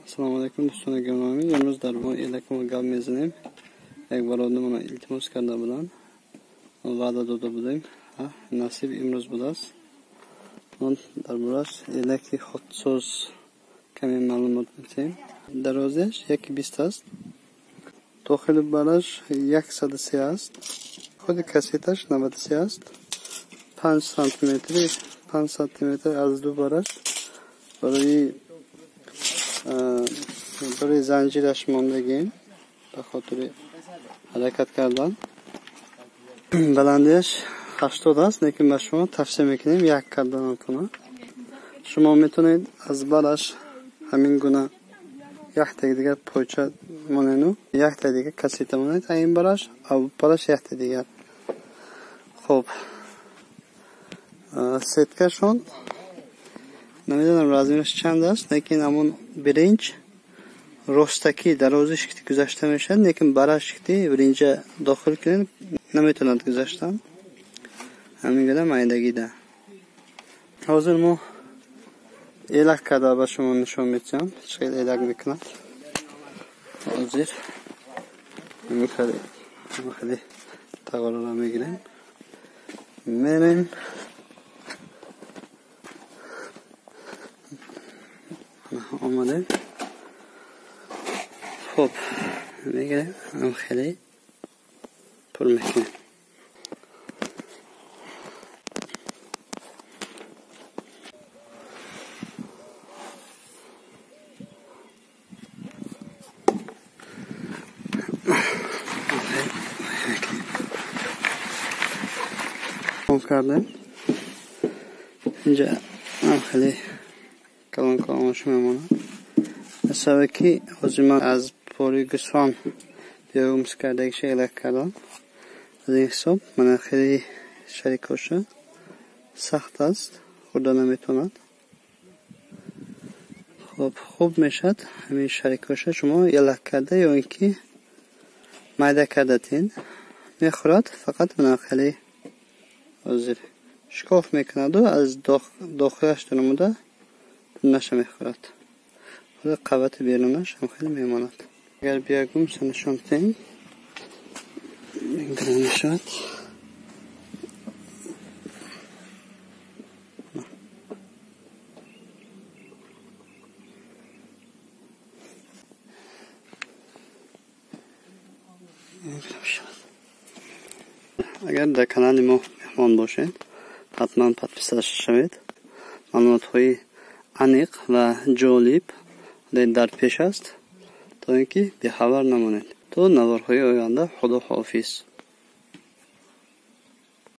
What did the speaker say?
Ассалому алайкум дӯстони гиромӣ. Имрӯз дар бораи элак мо гап мезанем. Як бародармона илтимос карда буданд, ваъда дода будем, насиб имрӯз будааст. Мо дар борааш элаки худсоз каме маълумот медиҳем. Дарозиаш 1,20 аст, дохили бараш 103 аст, худи кассеташ 93 аст, 5 сантиметри, 5 сантиметр аз ду бараш барои занҷираш мондагем ба хотири ҳаракат кардан. Баландиаш 80 аст, лекин ба шумо тавсия мекунем як карданатона. Шумо метавонед аз бараш ҳамин гуна яктаи дигар пойча монену яктаи дигар кассета монед, ин бараш, бараш яктаи дигар. Хоб, сеткашон намедонам размераш чанд аст, лекин ҳамон биринҷ ростакӣ дарозиш ки гузашта мешавад, лекин бараш ки биринҷа дохил кунед наметавонад гузаштан. Ҳамин гуна майдагида. Ҳозир мо элак карда ба шумо нишон медиҳам, чӣ хел элак мекунад. Ҳозир хеле тағораро мегирем, мерем. Омадем. Хуб, мегирем, ҳам хеле пур мекунем. Кардем инҷа ҳам хеле калон калонашо мемонад. Сабабе ки ҳозир ман аз пори гӯсфанд биёмс кардагиша элак кардам. Аз ин ҳисоб мана хеле шарикоша сахт аст, хӯрда наметавонад. Хуб, хуб мешавад ҳамин шарикоша шумо элак карда ё ин ки майда карда тин мехӯрад. Фақат мана хеле ҳозир шикоф мекунаду аз дохилаш намуда наша мехӯрад. Худи қабати берунаш ҳам хеле мемонад. Агар биягумса нишон диҳем, ин мешавад. Агар дар канали мо меҳмон бошед, ҳатман подписаться шавед. Маълумотҳои аниқ ва ҷолиб дар пеш аст, то ин ки бехабар намонед. То наворҳои оянда, худо ҳофиз.